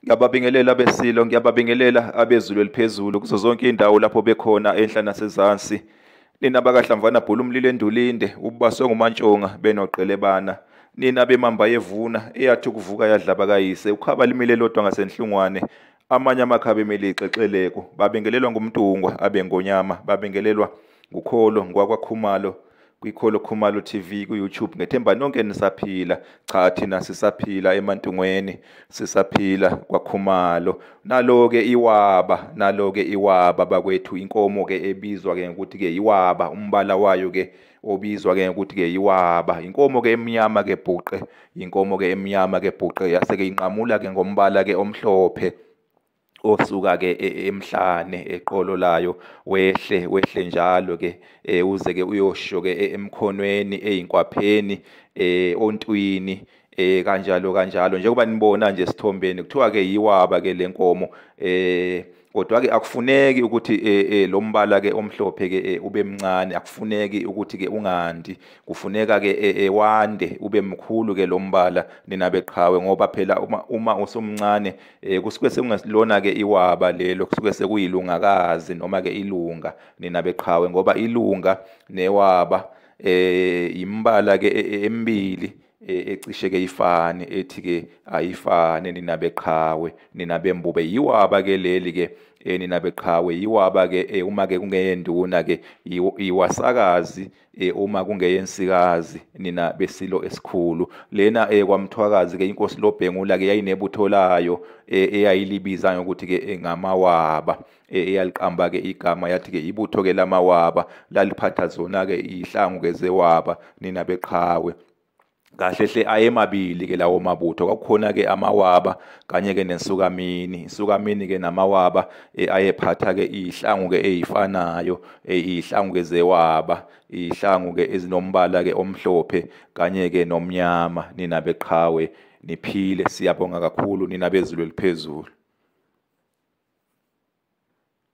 Ngiyababingelela besilo, ngiyababingelela abezulu eliphezulu kuzo zonke indawo lapho bekhona enhla nasezansi. Nina bakahlamvana bhula umlilo endulinde, ububaswe ngumantshonga benoqelebana. Nina bemamba yevuna eyathi ukuvuka yadlaba kayise, ukhaba limile lodwa ngasenhlungwane. Amanye amakhaba emele ixexeleko, babingelelwa ngumntungwa abengonyama, babingelelwa ngukholo ngwakwakhumalo kwikholo Khumalo TV ku-YouTube. Ngethemba nonke nisaphila. Cha, thina sisaphila emantungweni, sisaphila kwaKhumalo. Nalo-ke iwaba, nalo-ke iwaba bakwethu, inkomo-ke ebizwa-ke ngokuthi-ke iwaba, umbala wayo-ke obizwa-ke ngokuthi-ke iwaba, inkomo-ke emnyama-ke bhuqe, inkomo-ke emnyama-ke bhuqe, yase-ke inqamula-ke ngombala-ke omhlophe osuka ke emhlane eqolo layo, wehle wehle njalo ke uze ke uyosho ke emkhonweni, eyinkwapheni, ontwini, kanjalo kanjalo, njengoba nibona nje esithombeni. Kuthiwa ke yiwaba ke lenkomo, kodwa ke akufuneki ukuthi lo mbala ke omhlophe ke ube mncane, akufuneki ukuthi ke ungandi, kufuneka ke wande ube mkhulu ke lo mbala nina beqhawe, ngoba phela uma usumncane kusuke sekungesilona ke iwaba lelo, kusuke sekuyilungakazi noma ke ilunga nina beqhawe, ngoba ilunga newaba imbala ke emibili ecishe ke ifane, ethi ke ayifane nina beqhawe nina bembube. Yiwaba ke leli ke nina beqhawe, yiwaba ke uma ke kungeyenduna ke iwasakazi, uma kungeyensikazi nina besilo esikhulu. Lena kwamthwakazi ke inkosi Lobhengula ke yayinebutho layo eyayilibiza ngokuthi ke ngamawaba, eyaliqamba ke igama yathi ke ibutho ke lamawaba, laliphatha zona ke ihlangu ke zewaba nina beqhawe. Kahle hle ayemabili ke lawo mabutho, kwakukhona ke amawaba kanye ke nensukamini. Insukamini ke namawaba ayephatha ke ihlangu ke ezifanayo, ihlangu ke zewaba, ihlangu ke ezinombala ke omhlophe kanye ke nomnyama. Nina beqhawe niphile, siyabonga kakhulu nina bezulu eliphezulu.